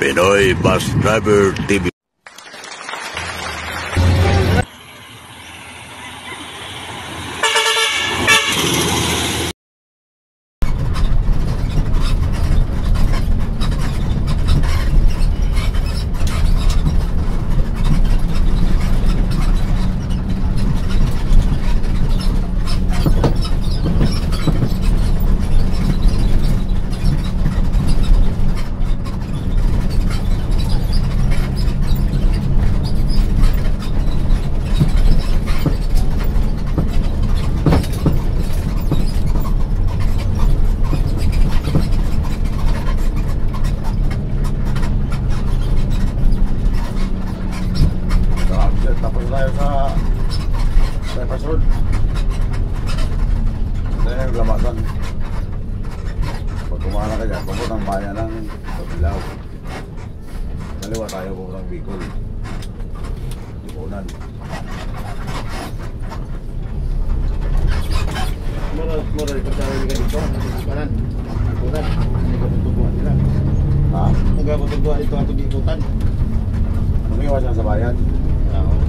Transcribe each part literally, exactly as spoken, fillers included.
Pinoy Bus Driver T V. Tapos tayo sa Bypass Road. Ito yung labasan. Pag kumara ka dyan, pabot ang bayan ng Pagbilao. Kaliwa tayo, papuntang Bicol. Lipunan. Mura, mura, ipagsabi ka dito. Kanan. Lipunan. Hindi ka tutugwa nila. Ha? Hindi ka tutugwa dito, ato liputan. Umiwas lang sa bayan. Oo.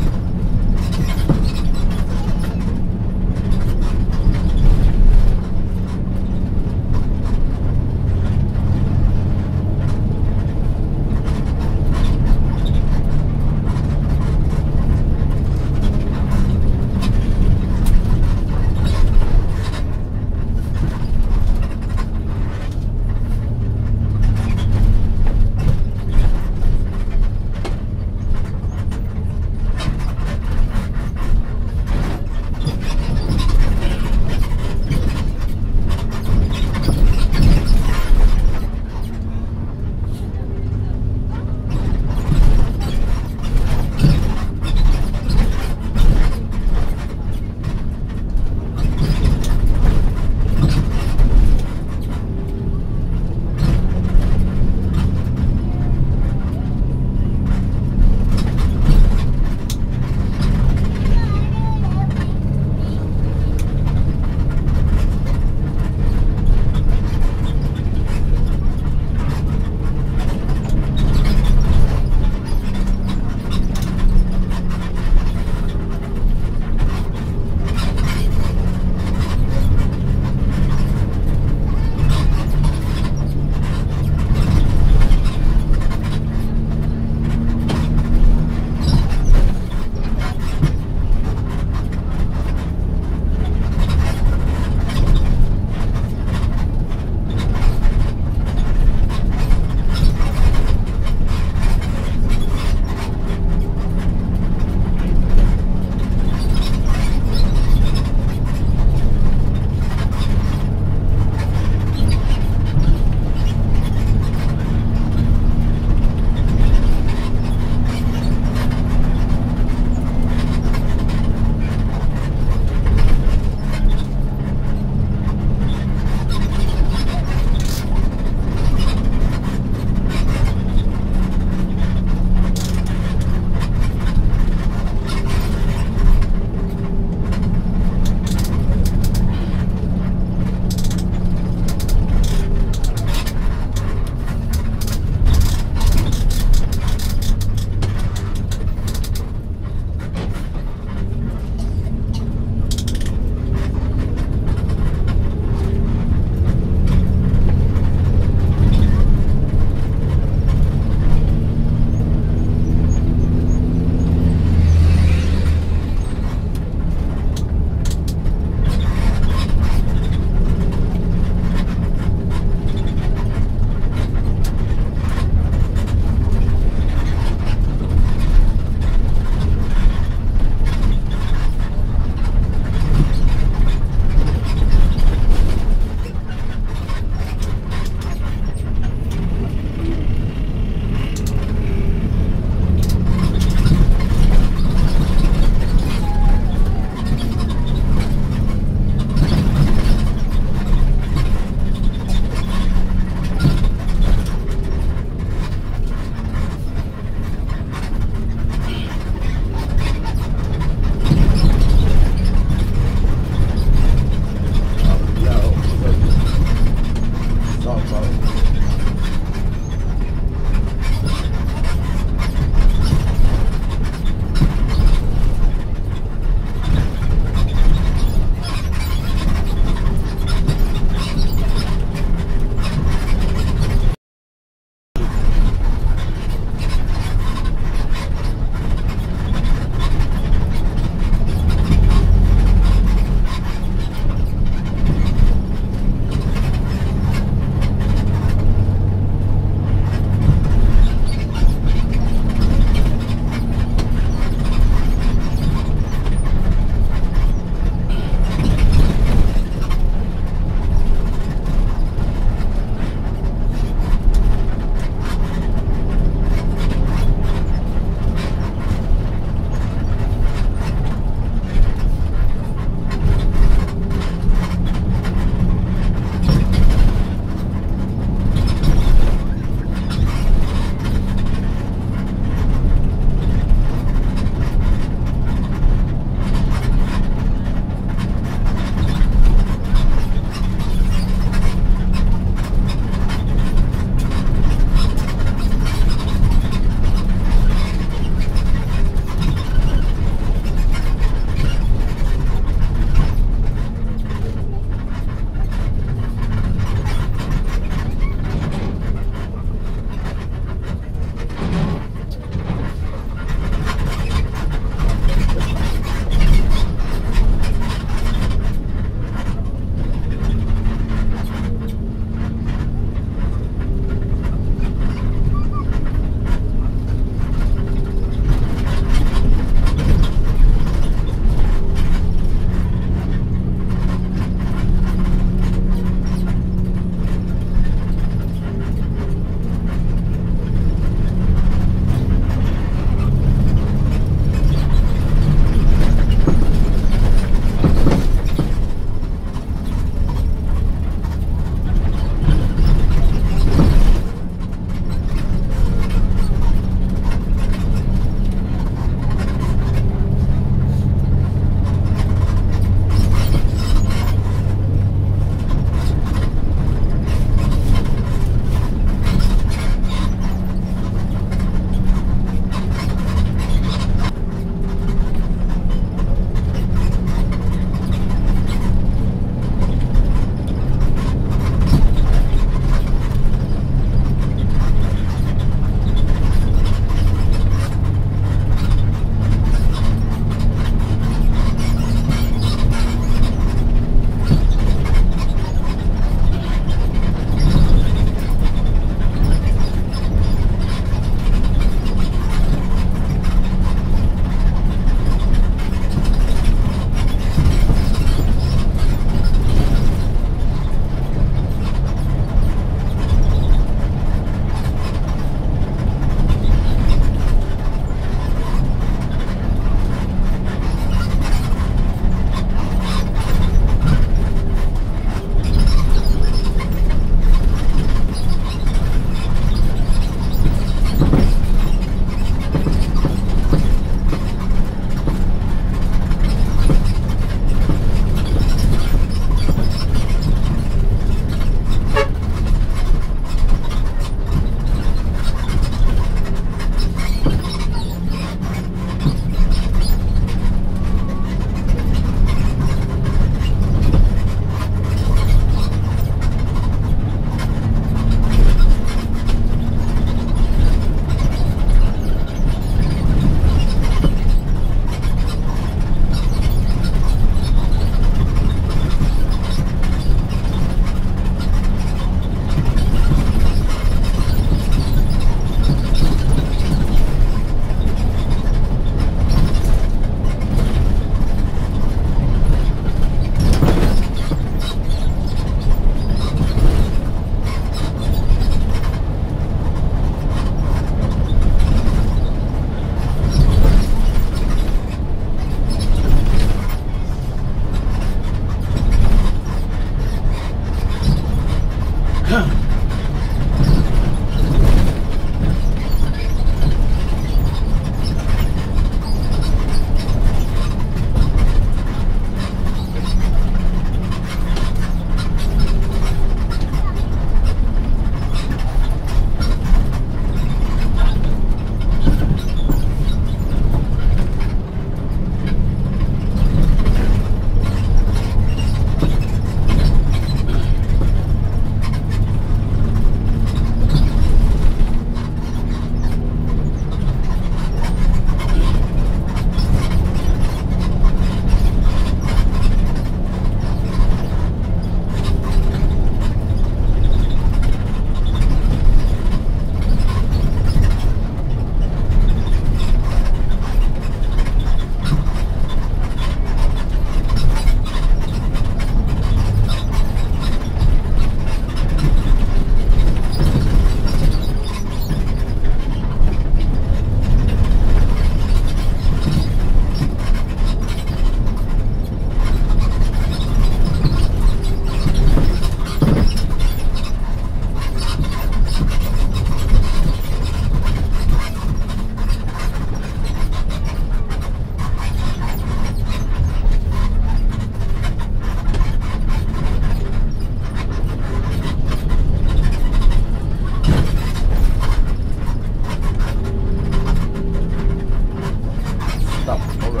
Uy,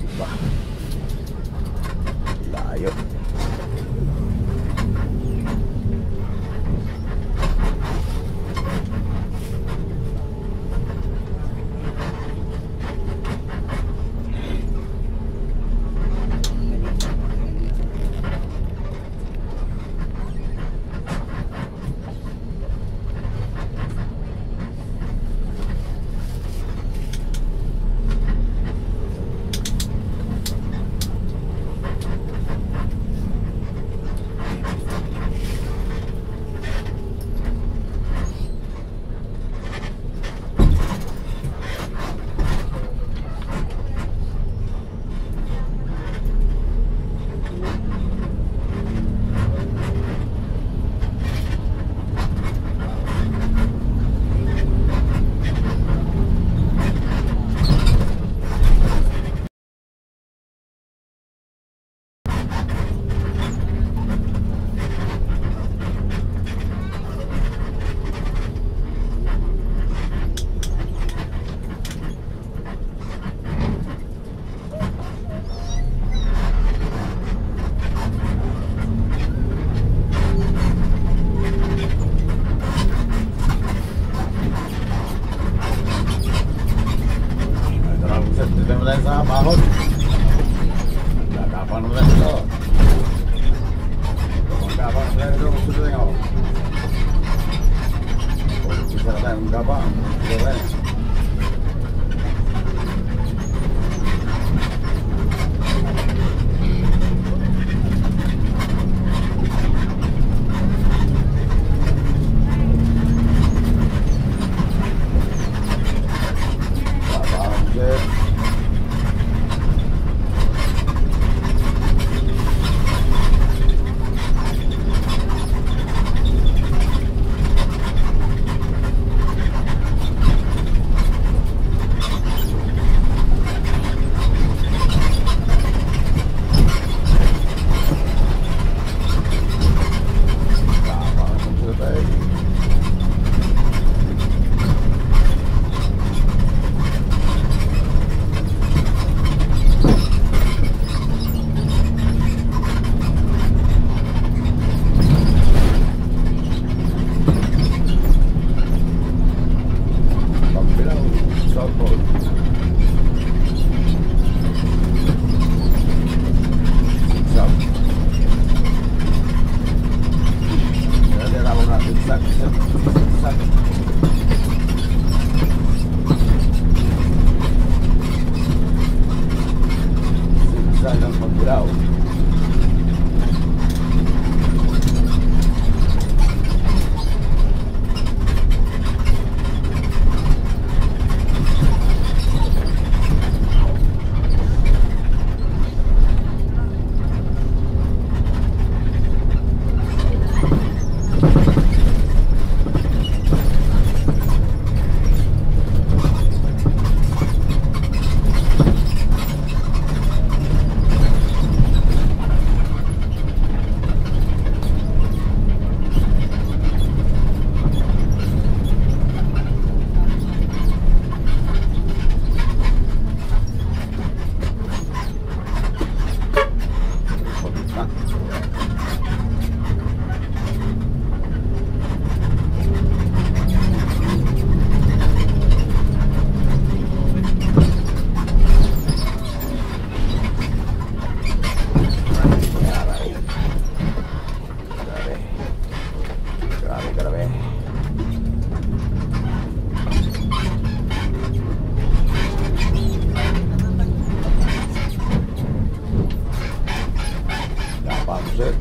diba? Layo. Ay, tara, sir. Dito naman tayo sa Pahod. Nagkakapan naman tayo dito. Nagkakapan naman tayo dito. Gusto nyo? Gusto nyo tayo maggabang? Gusto nyo? Zigzag ang pagbilaw. Grabe. Grabe, grabe. Dapat, sir.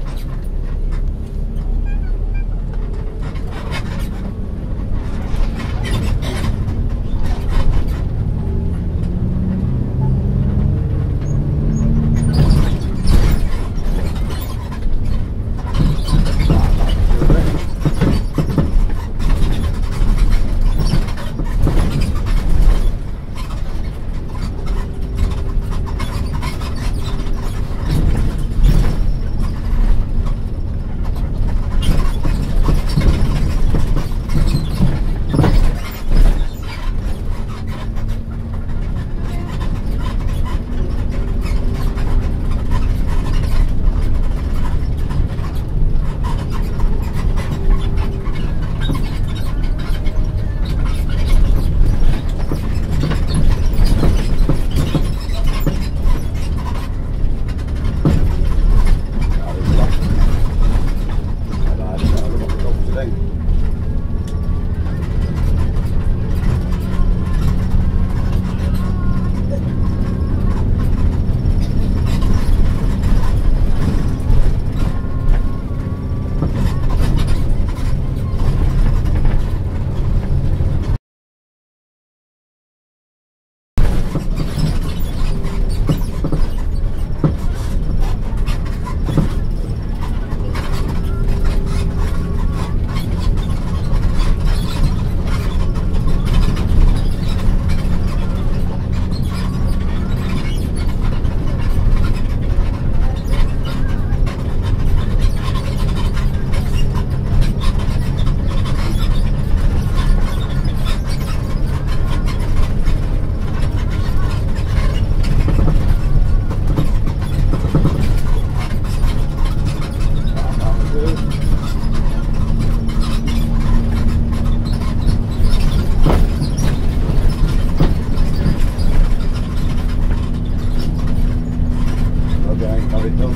Ito.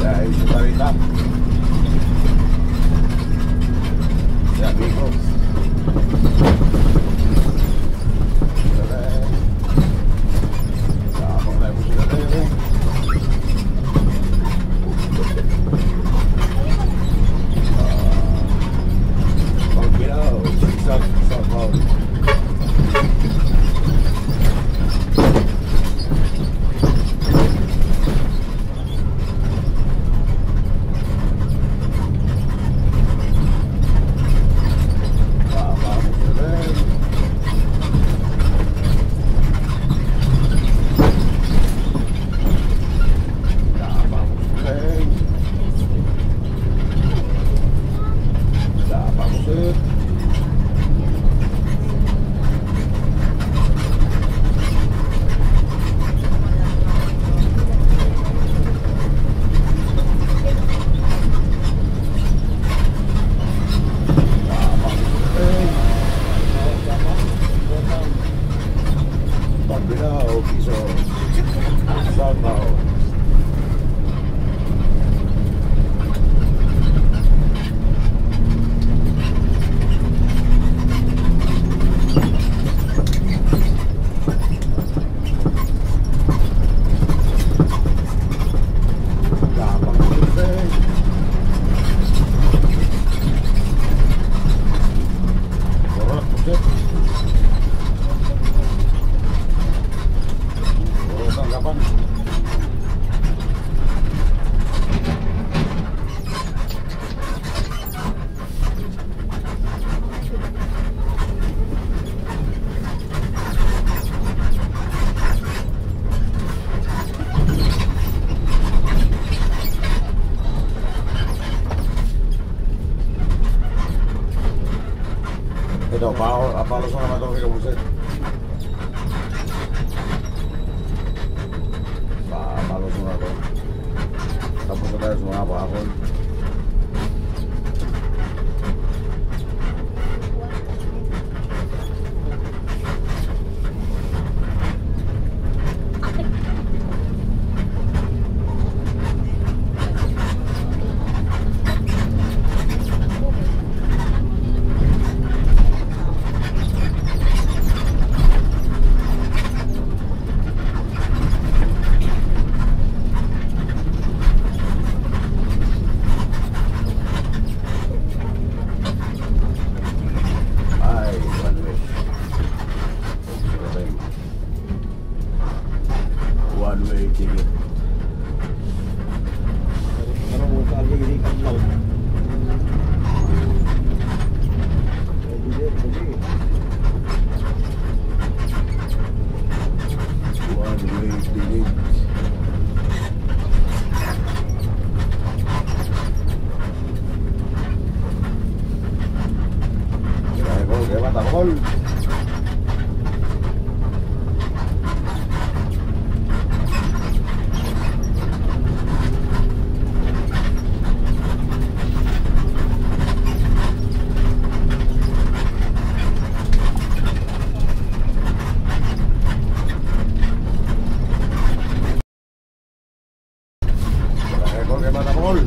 Dahil sa salita. Yan, amigo. Tapos na yung musika tayo, eh. Ah, pag binaw, zigzag, sa bawat. Pagbilaw, piso. Sabaw. Gabang, sir. Correct, sir. Correct ang gabang. Ito, pa-, palusong naman ito kay Kabusit. Pa-, palusong na ito. Tapos na tayo sa mga bakon. Ay, one way. One way ticket. One way ticket. Kaya ko, kaya mata ko, Paul. Record kay Mata Paul.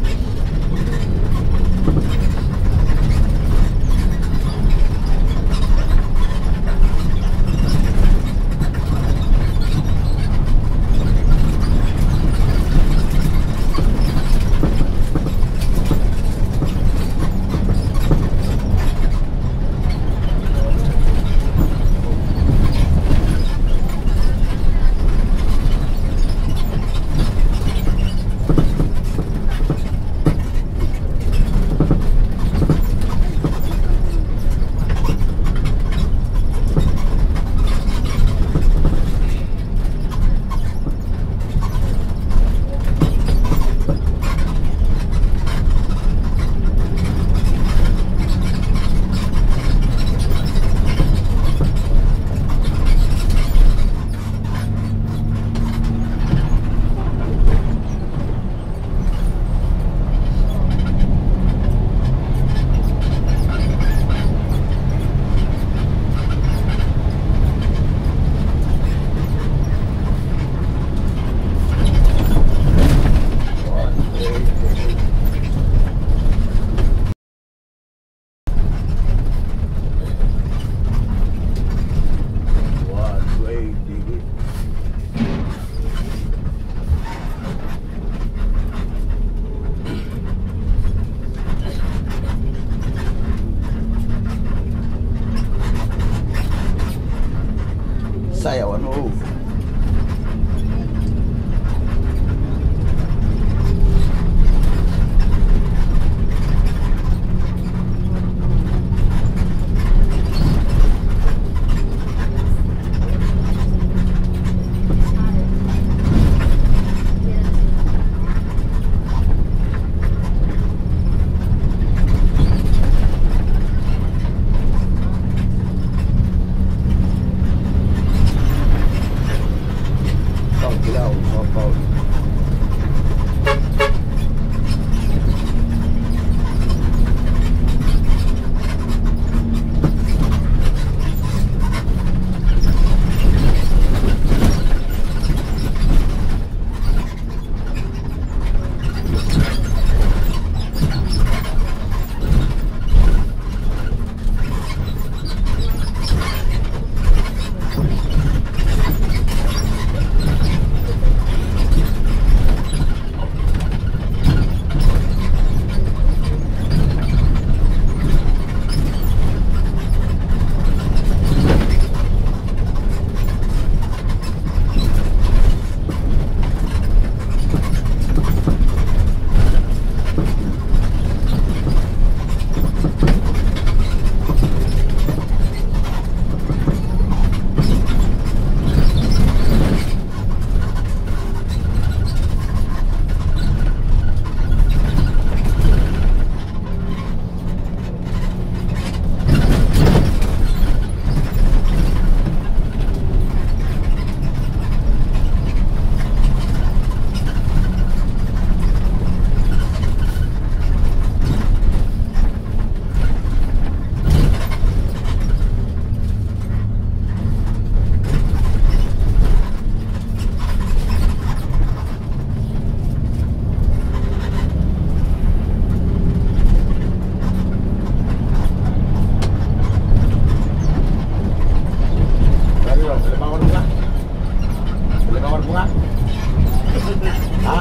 Ha?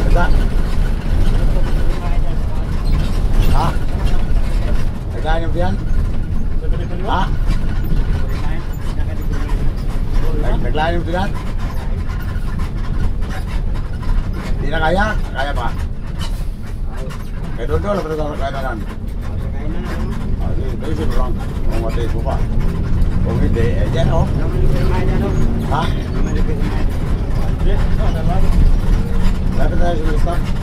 Kada? Ha? Naglain mo diyan? Ha? Nag-, naglain mo diyan? Di na kaya? Kaya pa? Kay Dodol, pero dapat kaya na lang. Ah, di, di, di lang. Kung matiis mo pa. Kung hindi, eh, dyan, oh. Ha? Lapit tayo sa stop.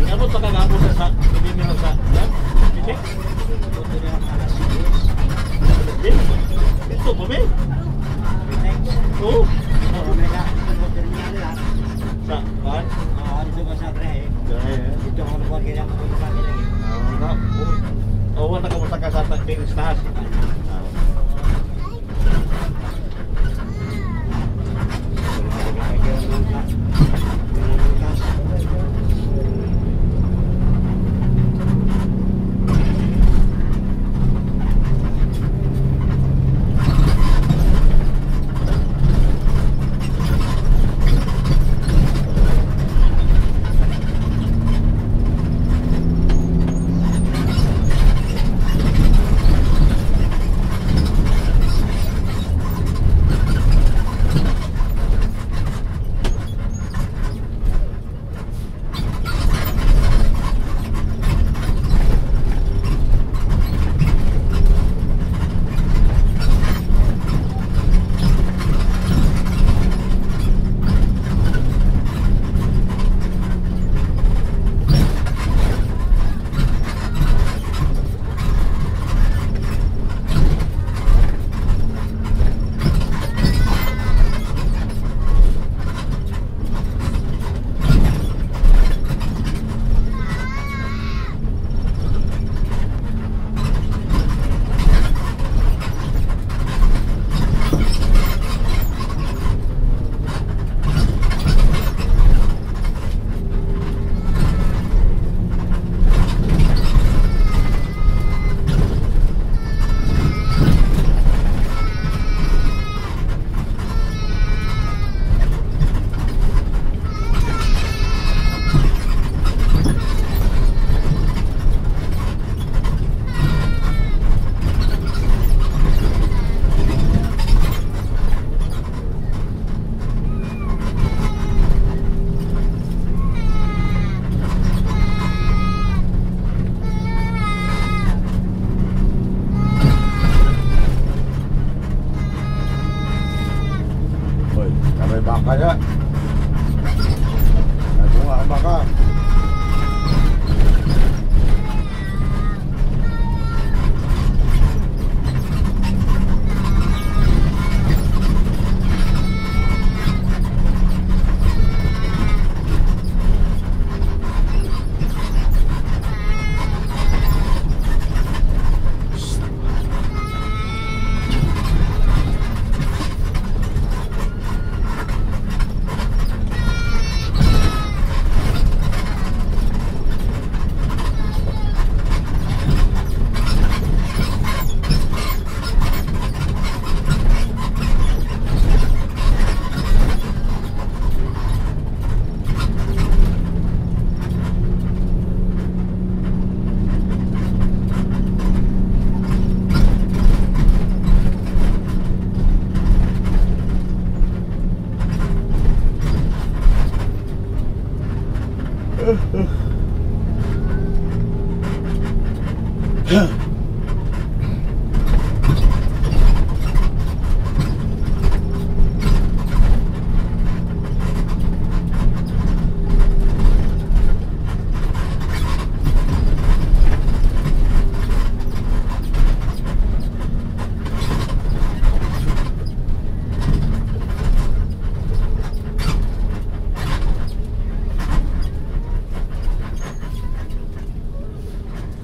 Inabot pa kagapon sa, sa, hindi nila sa, ha? Hindi? Ito pa, be? Oo. Sa, kuwan? Dahil, eh. Oo, na. Oo. Oo, wala ka masaka sa ta-, sa taas. Ah. May baka ya. May bunga ang baka.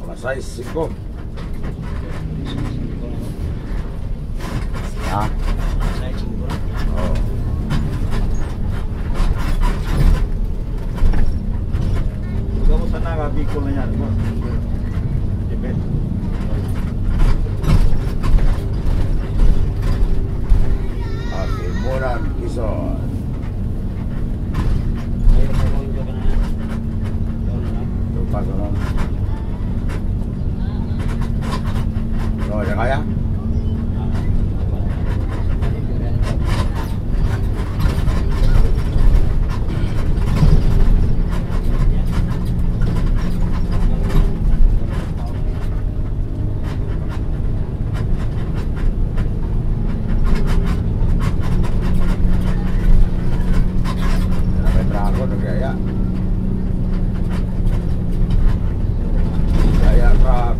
Alas sais singko. Ha? Oo. Huwag mo sana, Bicol na yan, boss. Tibet. At Imunan, Quezon. Ito pa, sunod. So, yan kaya? May truck, nagyaya. Yaya truck.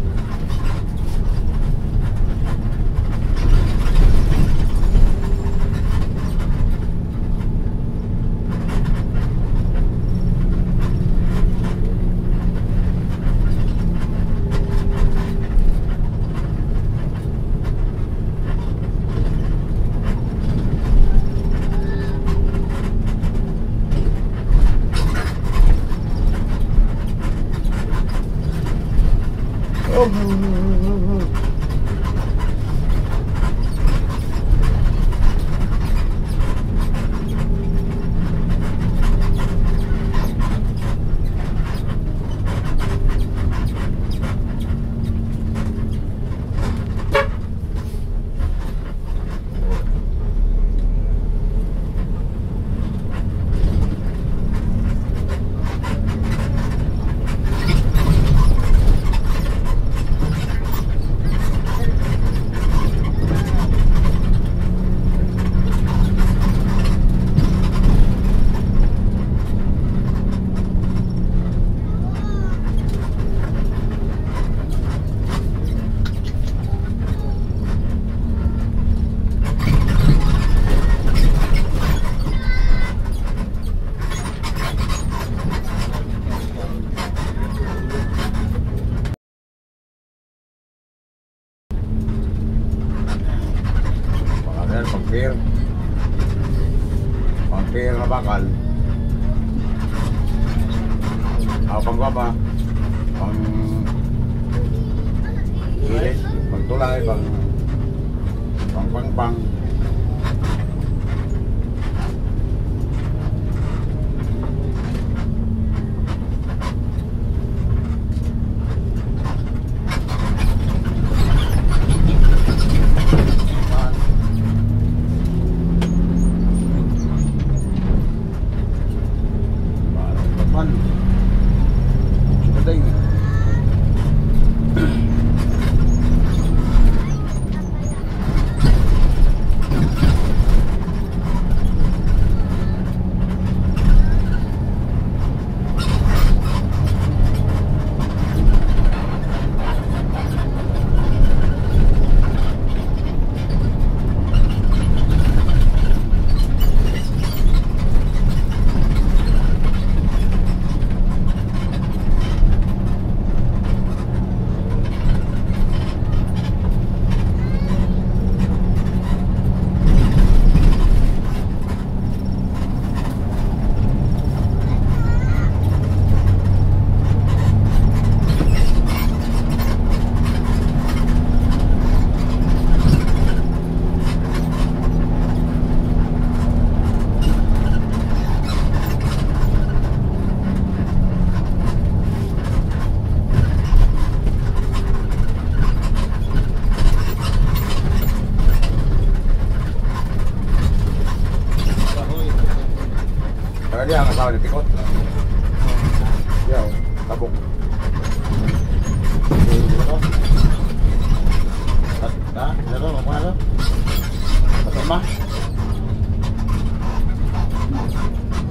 Mga sir, pang-fair. Pang-fair na bakal. Ah, pang-gaba. Pang-ilis, pang-tulay, pang-, pang-, pang-, pang. Ang asawa ni Pikot. Yaw, tabok. Ha? Ano to? Ano to? Ano ma?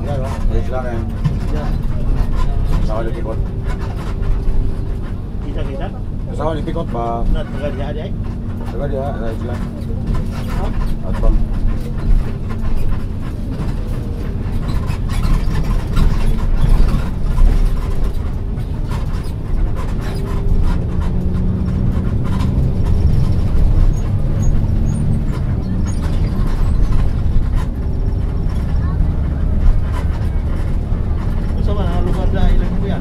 Yan, oh. Ayos lang yan. Asawa ni Pikot. Kita-kita? Asawa ni Pikot ba? Na, taga diha, di ay? Taga diha, taga isla. Ha? At bang. Unsa man ang lugar na ilang kuya?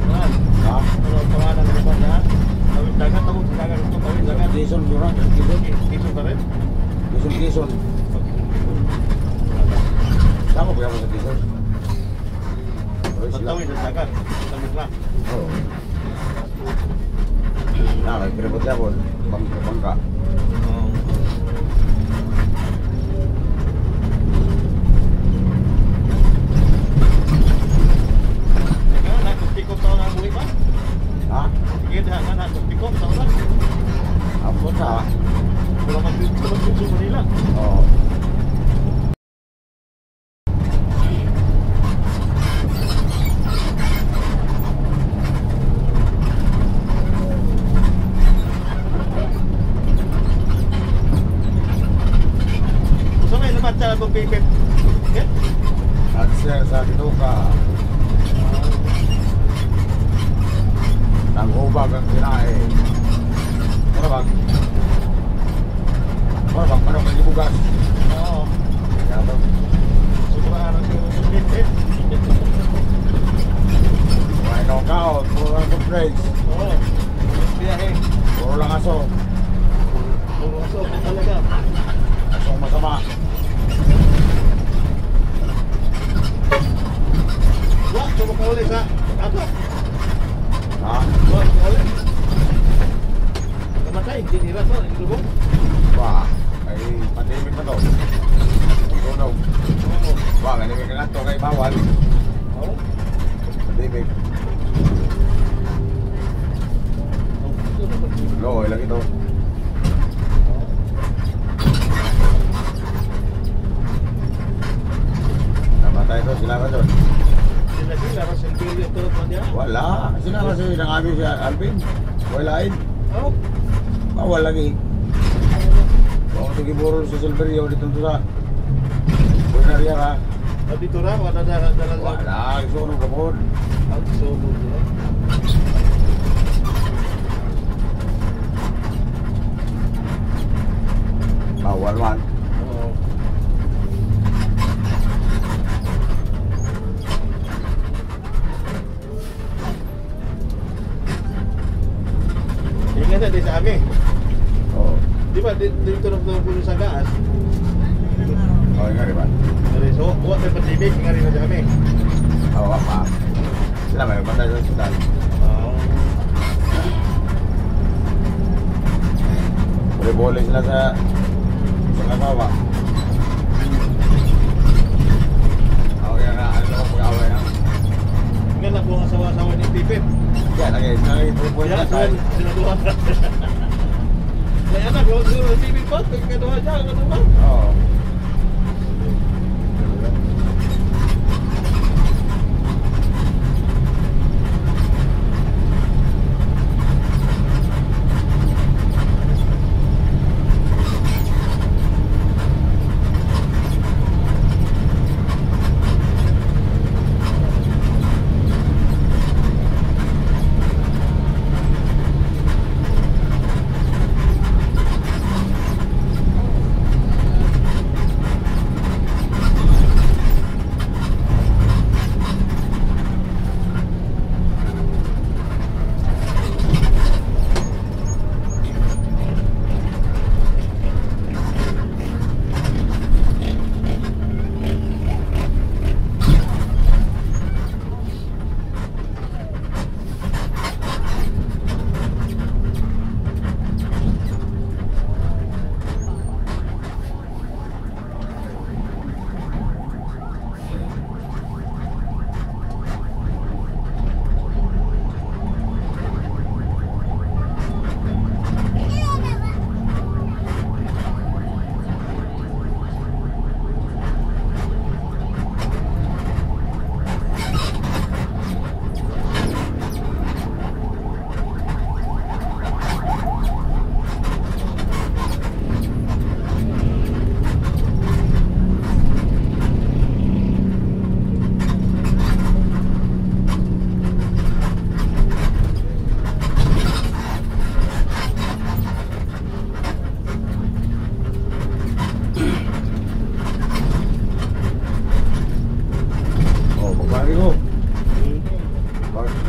Kuan. Ha? Ano ang pangalan ng lugar na? Tawid Dagat, tawid dagat, ito, tawid dagat. Quezon, siguro. Quezon. Quezon pa rin? Quezon, Quezon. Tama ba yan sa Quezon? Pagtawid ng dagat, sa Mukha. Oo. Na, may piripot yapon. Bang-, bangka. Oo. Teka, nagpikot ako ng buhay pa? Ha? Sige, diha nga, nagpikot ako na. Apo sa. Wala man dito, wala man dito sa Manila. Oo. Gusto mo yung lamat sa atong pipit? Eh? At sir, sa bituka. Ang hubag ang kinain. Ano ba? Wala bang manok na gibugas? Oo. Yato. Sobra na siya. Wala nang kaon, puro lang soft drinks. Oo. Biyahe. Puro lang aso. Puro aso talaga. Asong masama. Wa, sumukuli sa ato. Ha? Wa, sumukuli. Namatay, dinira to, yung lubong. Ba, ay, pandemic na to. Ikaw daw. Oo. Ba, nga naman ka nga to, kay bawal. Oo. Pandemic. Oo, ito na pag- Oo, ilang ito. Namatay to, sila ka doon. Sila, sila, Russell Berry, ito, ito, niya. Wala. Sila kasi nang-abi si Alvin. Wala, eh. Oh. Bawal lagi. Bawal lagi burol sa Silverio dito sa Bulgaria, ha? Ah, dito na, wala na, wala na. Wala, isunog ka po. Ang sunog na. Bawal man. Oo. Ingat na, di sa kami. Oo. Di ba, di, dito lang daw puno sa gaas? Oo, nga, di ba? Pero so, wa may pandemic, nga rin na sa kami. Oo, pa. Sila may patay sa ospital. Oo. Puli-puli sila sa, sa kagawa. Okay na, ano, pag-away na. Nga na po ang asawa-asawa ni Pipit. Yan, lagi, lagi, two point five. Yan, sila, sila duha. May anak, wala siguro si Pipit, may kaduha siya, ano ba? Oo.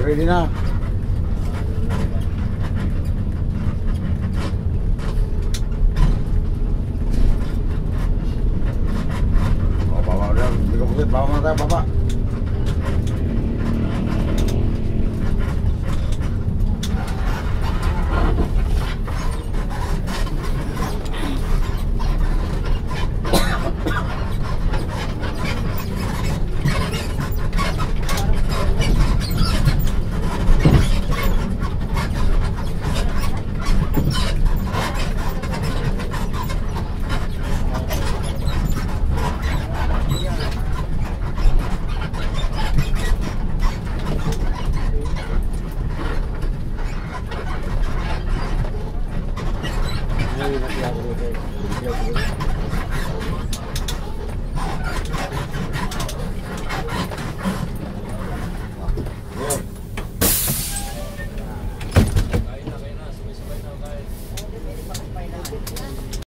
Pwede na. O, baba na. Hindi ko pusit. Baba muna tayo, baba.